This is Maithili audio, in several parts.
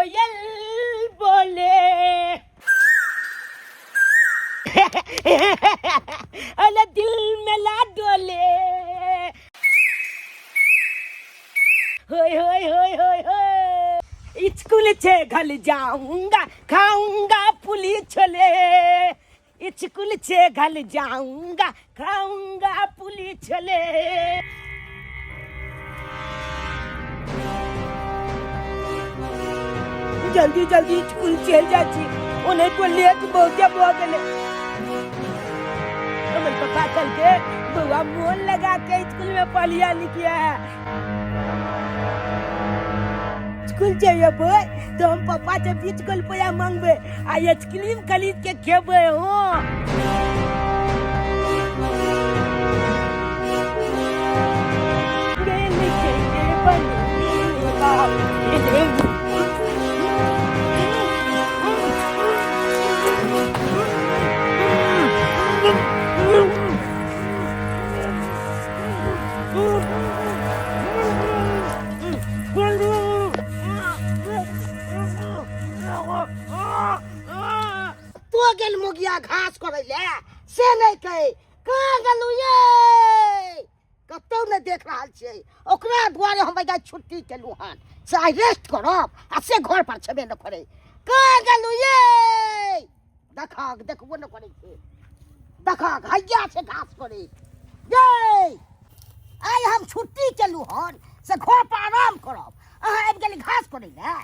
कोयल बोले। अरे दिल में ला डोले, होय होय होय होय होय। स्कूल से घर जाऊंगा, खाऊंगा पुली छोले। स्कूल से घर जाऊंगा, खाऊंगा पुली छोले। जल्दी जल्दी स्कूल चलि जाइ छी, ओनाहितो लेट बहुते भऽ गेलै। हमर पप्पा कहलकै, बौआ, मोन लगा के स्कूल में पढ़िया लिखिया। स्कूल जेबै तऽ हम पप्पा से 20 गो रुपया मांगबै आ आइसक्रीम खरीद के खेबै। हो गेल के बनेगा। तो गेल मुगिया घास करै ले से नहि कहै, कहाँ गेलू ये? कतौ नहि देख रहल छियै। ओकरा दुआरे हम एहिजा छुट्टी केलहुँ हन से आइ रेस्ट करब, आ से घर पर छेबे नहि करै। कहाँ गेलू ये? देखक, देखबो नहि करै छै। देखक, हैया छै घास करै। ये आइ हम छुट्टी केलहुँ हन से घर पर आराम करब, अहाँ आबि गेली घास करै लए।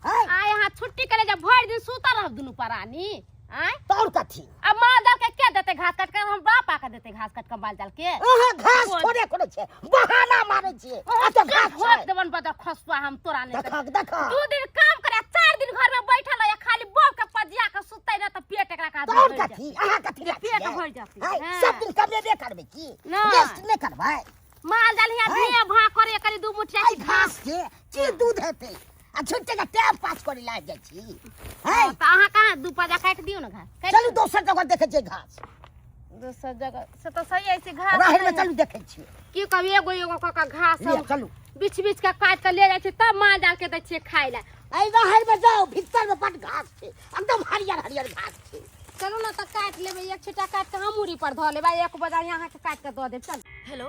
आँय? आइ अहाँ छुट्टी करे जब भरि दिन सुतल रहब दुनू प्राणी, आँय? तऽ आओर कथी? अब माल जाल के के देते घास काट के? हम बाप आके देते घास काट के माल जाल के? अहाँ घास बोल। थोड़े करै छै, बहाना मारै छियै। एतऽ घास ठोक छै। देबन बदर खसुआ हम तोरा नहीं। देखक, देखक। 2 दिन काम करे, 4 दिन घर में बैठल है, खाली बोल के पजिया के सुतै ना तऽ पेट एकरा का तऽ आओर कथी? अहाँ कथी लए पेट छियै? भरि जेतै। आँय, हाँ। सब दिन कमेबे करबै की? नहि। रेस्ट नहि करबै? माल जाल हिया आँय। धिया भा करे करी दू मुठिया आइ घास के की दूध हेतै, आ छुट्टे के टाइम पास करे लागि जाइ छी। हँ, तऽ अहाँ कहाँ दू पजा काटि दियौ ने घास काटि। चलू, दोसर जगह देखै छियै घास। दोसर जगह से तऽ सही है छै घास। राहरि में नहि। चलू, देखै छियै। की कहब, एगो एगो कऽ कऽ घास लिअ, हम चलू। बीछ बीछ के काटि कऽ ले जाइ छियै, तब माल जाल के दै छियै खाय लए। एहि राहरि में जाउ, भीतर में बड घास छै, एकदम हरियर हरियर घास छै। चलू ने तऽ काटि लेबै। एक छिट्टा काटि कऽ हम मूड़ी पर धऽ लेबै, एक बजा अहाँके काटि कऽ दऽ देब। चल। हेलो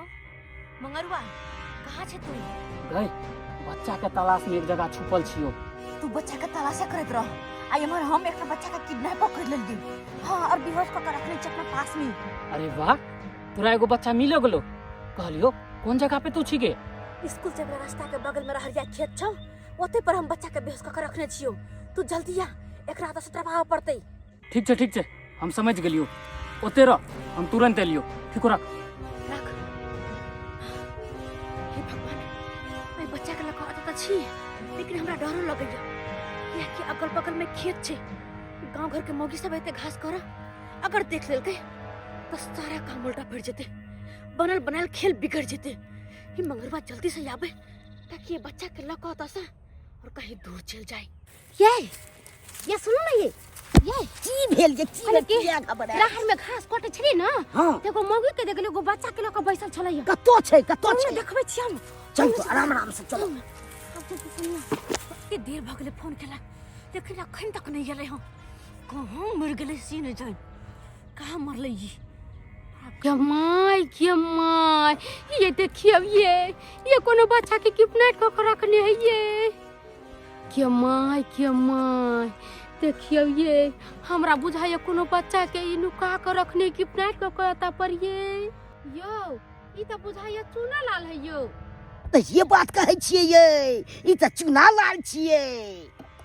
मंगरुआ, कहाँ छे तू? गई, बच्चा के तलाश में एक जगह छुपल छियो। तू बच्चा के तलाशा करैत रह, आ एम्हर हम एकटा बच्चा के किडनैप कर लेलियै। हाँ, और बेहोश कऽ के रखने छी अपना पास में। अरे वाह, तोरा एगो बच्चा मिलो गेलो। कहलियो, कोन जगह पे तू छिगे? स्कूल से रास्ता के बगल में रहरिया खेत छौ, ओते पर हम बच्चा के बेहोश कऽ के रखने छियौ। तू जल्दी आ, एकरा तऽ सतरबाबऽ पड़तै। ठीक छै, ठीक छै, हम समझ गेलियो। ओते रह, हम तुरंत एलियो। ठीक हो, रख। रख। हे भगवान, एहि बच्चा के लऽ कऽ अतऽ तऽ छी, लेकिन हमरा डरो लगैया, कियाकि अगल बगल में खेत छै, गांव घर के मौगी सब एते घास कर। अगर देख लेलकै तऽ सारा काम उल्टा पड़ जेतै, बनल बनायल खेल बिगड़ जेतै। ई मंगरवा जल्दी से आबे ताकि ये बच्चा के लऽ कऽ ओतऽ से और कहीं दूर चल जाए। ये सुनू ने, ये की भेल जे? की भेल? की? किया घबरायल? राहर में घास कटे छली ने, हाँ। एगो मौगी के देखली, एगो बच्चा के लऽ कऽ बैसल छलै। कतौ छै? कतौ चलू छै? ने, देखबै छी हम। चल तो, आराम आराम से चलो। आब जल्दी सुनू। कते देर भऽ गेलै फोन केला, लेकिन अखन तक नहि एलै हँ। कहाँ मरि गेलै से नहि जानि, कहाँ मरलै ई। के my, के my, ये देखियो, ये कोनो बच्चा के किडनैप कऽ के रखने है ये। के my, के my, देखियो, ये हमरा बुझाइए कोनो बच्चा के ई नुका के रखने, किडनैप कऽ के एतऽ पर। ये यौ, ई तऽ बुझाइए चूना लाल है यौ। तऽ ये बात कहै छियै ये, ई तऽ चूना लाल छियै।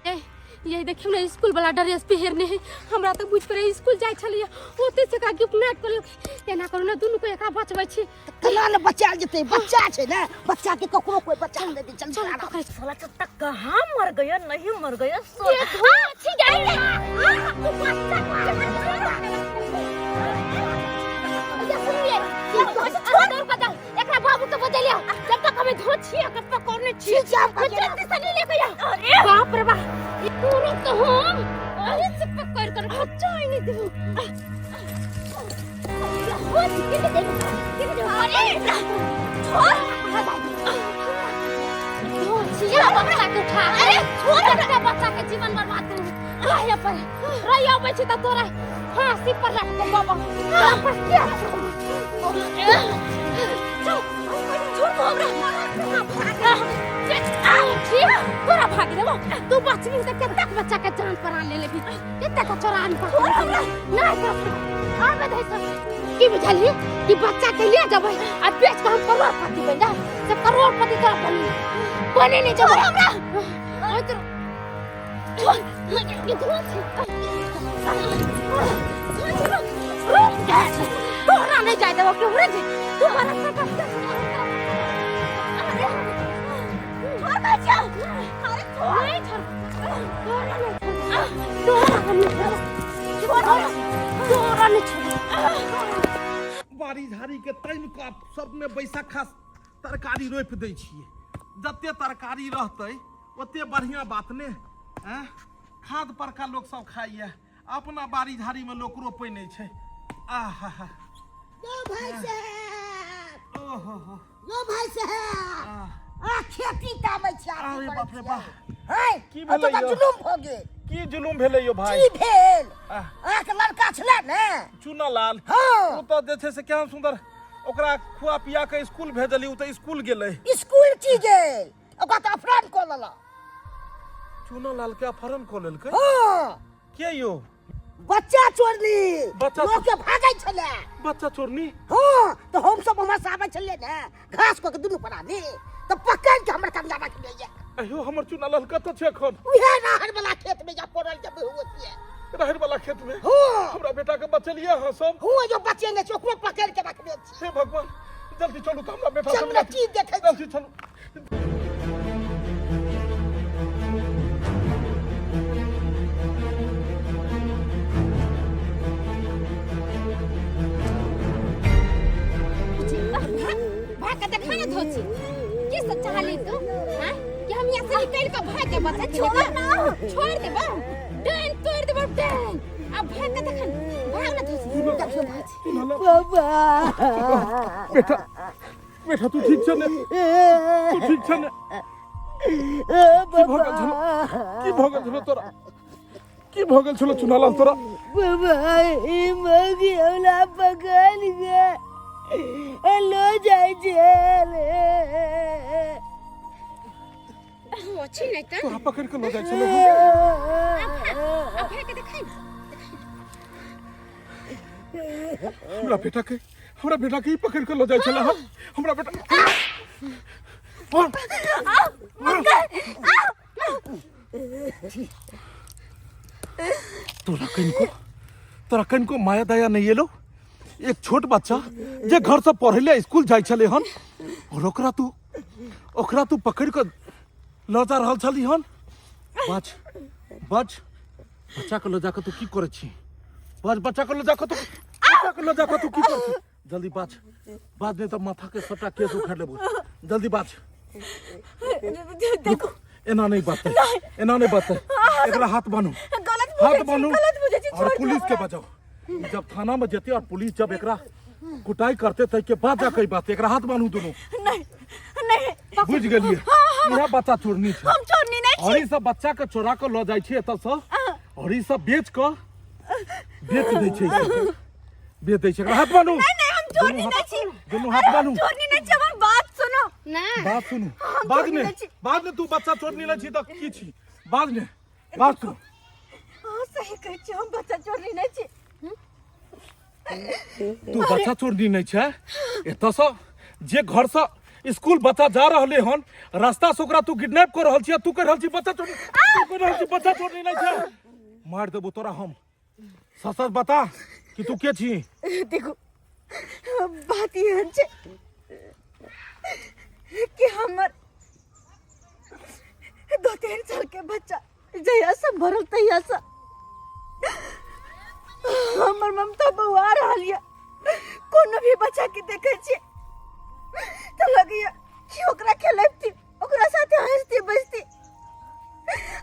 ए, ये देखियौ ने, स्कूल वाला ड्रेस पहिरने है। हमरा तऽ बुझि पड़े स्कूल जाइ छलियै, ओते से का किडनैप कर लेलकै। एना करू ने, दुनू को एकरा बचबै छी। केना ने बचायल जेतै? बच्चा छै ने, बच्चा के ककरो कोई बचा नहि देतै। चल, चल। आराम। पकड़। साला तब तक कहाँ मर गया, नहीं मर गया साला। ये धो छी जाई आ तू बच्चा। ये सुनिए, ये छोड़, दौड़ के जाओ, एकरा बाबू के बजलिया। जब तक हमें धो छी अगर पकड़ने छी। ठीक छै, हम हम जल्दी से नहीं लेके आओ। अरे बाप रे बाप, ई तुरंत हम अरे से पकड़ कर बच्चा ही नहीं देबो। अरे छोड़, धो छी बच्चा के उठा। अरे छोड़। जीवन बर्बाद कर रहिया पर रहिया अबै छी तऽ तोरा फांसी पर लटको बाबा तोरा पर के चल छोड़ दो हमरा तोरा भाग देबो तू बचबी तऽ कतेक बच्चा के जान प्राण ले लेबी कतेक के चोरा आनि पकड़ नहीं तोरा आबे दे सब की बुझलिए कि बच्चा के ले जेबै आ बेच के हम करोड़पति बन जाए से करोड़पति तोरा बनी बने नहीं जेबै हमरा ओइ तोरा तोरा नहीं जाए देबो केहू रे तू हमारा अरे छोड़ बच्चा अरे छोड़ नहीं छोड़ तोरा नहीं छोड़ तोरा नहीं छोड़ तोरा नहीं छोड़ बाड़ी झाड़ी के तानि कऽ सबमे बैसखा तरकारी रोपि दै छियै जते तरकारी रहतै ओते बढ़िआँ बात ने आँय खाद परका लोक सब खाइए अपना बाड़ी झाड़ीमे लोक रोपै नहि छै आहा हा यो भाई साहब ओहो हो यो भाई साहब आह आ खेती ताबै छी आदमी अरे करै बाप रे छियै। बाप। है की ओतऽ भेलै तऽ यौ? जुलुम भऽ गेल की जुलुम भेलै यौ भाई की भेल आह। अहाँके लड़का छलै ने चुनालाल हँ। ओ तऽ जे छै से केहन सुन्दर ओकरा खुआ पिया के स्कूल भेजली ओ तऽ स्कूल गेलै स्कूल की गेल ओकरा तऽ अपहरण कऽ लेलक चुनालाल के अपहरण कऽ लेलकै हँ के यौ बच्चा चोरनी बच्चा लोक के भागै छलै बच्चा चोरनी हँ तऽ हम सब उम्हर से आबै छलियै ने घास कऽ के दुनू प्राणी तऽ पकड़ के हमर कनिया रख लिए अयो हमर चुनालाल कतऽ छै एखन उहे राहर वाला खेत में जा पड़ल जब हुए छियै राहर वाला खेत में हँ हमरा बेटा के बचलिए अहाँ सब हुए जो बचेने छै ओकरो पकड़ के रखने छी हे भगवान जल्दी चलू तऽ हमरा बेटा चल ने की देखै छी जल्दी चलू भाग के देखा ना धोची की सब चाहली तू हैं कि हम यहाँ से निकल के भाग के बता छोड़ ना छोड़ देबो डाइन तोड़ देबो डाइन अब भाग के देखा भाग ना धोची देखियो धोची बाबा बेटा बेटा तू ठीक छ ने तू ठीक छ ने की भऽ गेल छलो की भऽ गेल छलो तोरा की भऽ गेल छलो चुनालाल तोरा बाबा ई मौगी हमरा पकड़ के लो जाइ जेल अच्छी नहीं तो तोरा पकड़ के लऽ जाइ छलो अब भाग के देखा हमरा बेटा के हमरा बेटा के ही पकड़ के लऽ जाइ छला हन हमरा बेटा तोरा कनिको तोरा कनिको माया दया नहीं एलो एक छोट बच्चा जे घर से पढ़े ले स्कूल जाइ छले हन और ओकरा तू पकड़ के लऽ जा रहल छली हन बच बच बच्चा के लऽ जाके तू की करै छी बच बच्चा के लऽ जाके तू बच्चा के लऽ जाके तू की करै छी जल्दी बाज बाज नहीं तऽ माथा के सबटा केस उखाड़ लेबो जल्दी बाज देखो एना नहीं बाजतै एना नहीं बाजतै एकरा हाथ बान्हू गलत हाथ बुझै छी बान्हू गलत बुझै छी और छोड़ पुलिस के बजाओ जब थाना में जेते और पुलिस जब एकरा कुटाई करते तै के बाद जाके ई बात एकरा हाथ बान्हू दुनू नहीं नहीं बुझ गेलिए इएह बच्चा चोरनी छै हम चोरनी नहीं और ई सब बच्चा के चोरा के लऽ जाइ छै एतऽ से और ई सब बेच के बेच दै छै ई सब। बेच दै छै एकरा हाथ बान्हू नहीं नहीं हम चोरनी दुनू नहीं छी दुनू हाथ बान्हू चोरनी नहीं छी हमर बात सुनो ना बात सुनू बाद चोरनी में नहि छी। बाद में तू बच्चा चोरनी नहीं छी तऽ की छी बाद में बात सुनू हाँ सही कहै छी हम बच्चा चोरनी नहीं छी तू बच्चा चोरनी नहीं छै एतऽ से जे घर से स्कूल बच्चा जा रहले हन रास्ता से ओकरा तू किडनैप कर रहल छी तू कह रहल छी बच्चा चोरनी तू कह रहल छी बच्चा चोरनी नहीं छै मार देबो तोरा हम सच सच बता कि तू के छी देखो बात एहन छै कि हमर 2-3 साल के बच्चा जहिया से भरल तहिया से हमर ममता बौआ रहल यऽ कोनो भी बच्चा के देखै छियै तऽ लगैया कि ओकरा खेलैबती ओकरा साथे हंसती बजती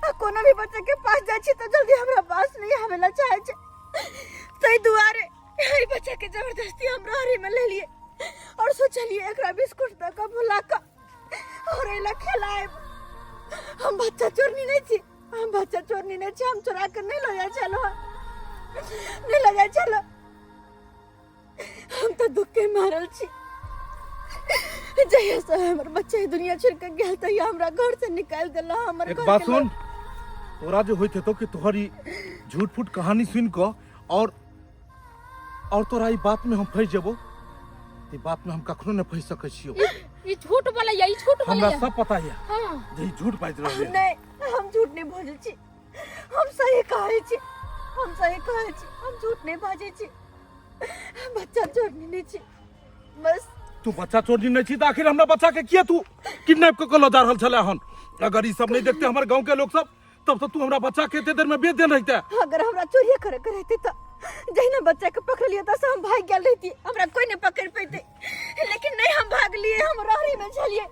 आ कोनो भी बच्चा के पास जाइ छी तऽ जल्दी हमरा पास नहि आबै लए चाहै छै ताहि दुआरे एहि बच्चा के जबरदस्ती हम रहरी में ले लिए और सोचलिए एकरा बिस्कुट दऽ कऽ भुला कऽ और एला खेलायब हम बच्चा चोरनी नहीं छी हम बच्चा चोरनी नहि छी, हम चोरा के नहि लऽ जाइ छलहुँ, नहि लऽ जाइ छलहुँ। हम तऽ दुख के मारल छी। जहिया से हमर बच्चा ई दुनिया छोड़ के गेल तहिया हमरा घर से निकालि देला हमर एक घर बात के सुन, लोग। तोरा जे होइत हेतौ कि तोहर ई झूठ फूट कहानी सुनि कऽ और तोरा ई बात में हम फंसि जेबो, ई बात में हम कखनो नहि फंसि सकै छियौ। ई झूठ बोलैया, ई झूठ हमरा बोलैया। सब पता यऽ हाँ। जे ई झूठ बाजि रहल यऽ। नहीं, हम झूठ नहीं बाजै छी, हम सही कहै छी, हम सही कहै छी, हम झूठ नहीं बाजै छी। बच्चा चोरनी नहीं छी बस। तू बच्चा चोरनी नहीं छी तऽ आखिर हमरा बच्चा के किया तू किडनैप कऽ के लऽ जा रहल छलै हन? अगर ई सब नहीं देखते हमर गांव के लोग सब, तब तो तू हमरा बच्चा के एते देर में बेच देने रहिते। अगर हमरा चोरिया करे के रहते तो जहिना बच्चा के पकड़ लिया तो हम भाग गेल रहती, हमरा कोई नहीं पकड़ पैते। लेकिन नहीं, हम भाग लिए, हम रहरी में छलिए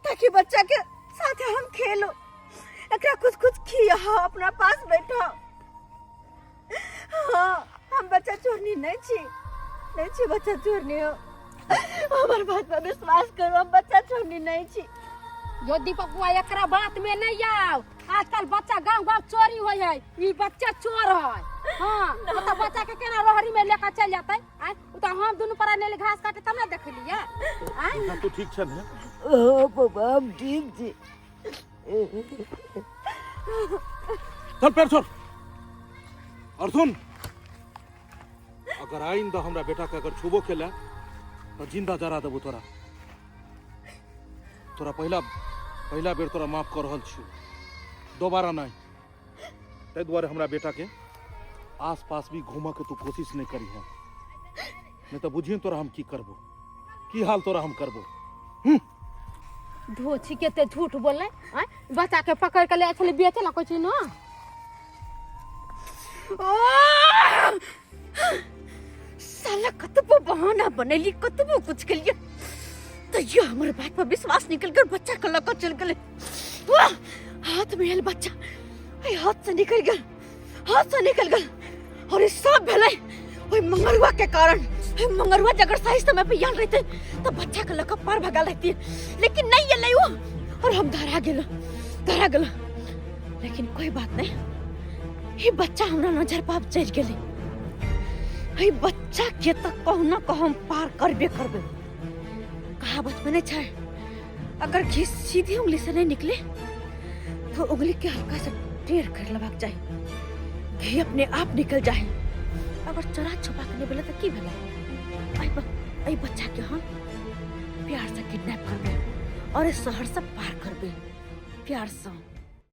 ताकि बच्चा के साथ हम खेलो, एकरा कुछ कुछ खिया, अपना पास बैठो। हाँ, हम बच्चा चोरनी नहीं छी, नहीं छी बच्चा चोरनी हो। हमर बात पर विश्वास करो, हम बच्चा चोरनी नहीं छी। यो दीपक बुआ, एकरा बात में नहीं आओ। आजकल बच्चा गांव गांव चोरी होय है, ई बच्चा चोर है। हाँ, ओ तो बच्चा के केना रोहरी में लेकर चल जाते? आय, ओ तो हम दुनू परा नेले घास काटे तब ना देखलिए। आय, तू ठीक छ ने? ओ बाबा, हम ठीक छी। चल पैर छोड़ और सुन, अगर आइंदा हमरा बेटा के अगर छुबो केला तो जिंदा जरा देबो तोरा। तोरा पहिला पहिला बेर तोरा माफ कर रहल छियो, दोबारा नहीं। ताहि दुआरे हमरा बेटा के आस पास भी घूमऽ के तू कोशिश नहीं करी है, नहीं तो बुझिए तोरा हम की करबो, की हाल तोरा हम करबो। धोछी के ते झूठ बोले, आय बच्चा के पकड़ के ले छले बेचे ला कोई ना। साला कतबो बहाना बनेली, कतबो कुछ के लिए, तैयो हमर बात पर विश्वास निकल कर बच्चा के लऽ कऽ चल गेलै। वाह, हाथ में आयल बच्चा एहि हाथ से निकल गेल, हाथ से निकल गेल। और ई सब भेलै ओहि मंगरुआ के कारण। ओहि मंगरुआ जे अगर सही समय पे आयल रहते तो बच्चा के लऽ कऽ पार भगा लेती, लेकिन नहीं एलै ओ और हम धरा गेल, धरा गेल। लेकिन कोई बात नहीं, ई बच्चा हमरा नजर पर आब चढ़ि गेलै। एहि बच्चा के तऽ कहुना कह हम पार करबे करबै। कहावत में नहीं छै, अगर घी सीधी उंगली से नहीं निकले तो उंगली के हल्का सा टेढ़ कर लेबाक चाही, घी अपने आप निकल जाए। अगर चोरा छुपा के नहीं भेलै तऽ की भेलै? एहि बच्चा के हम प्यार से किडनैप करबै और इस शहर से पार करबै प्यार से।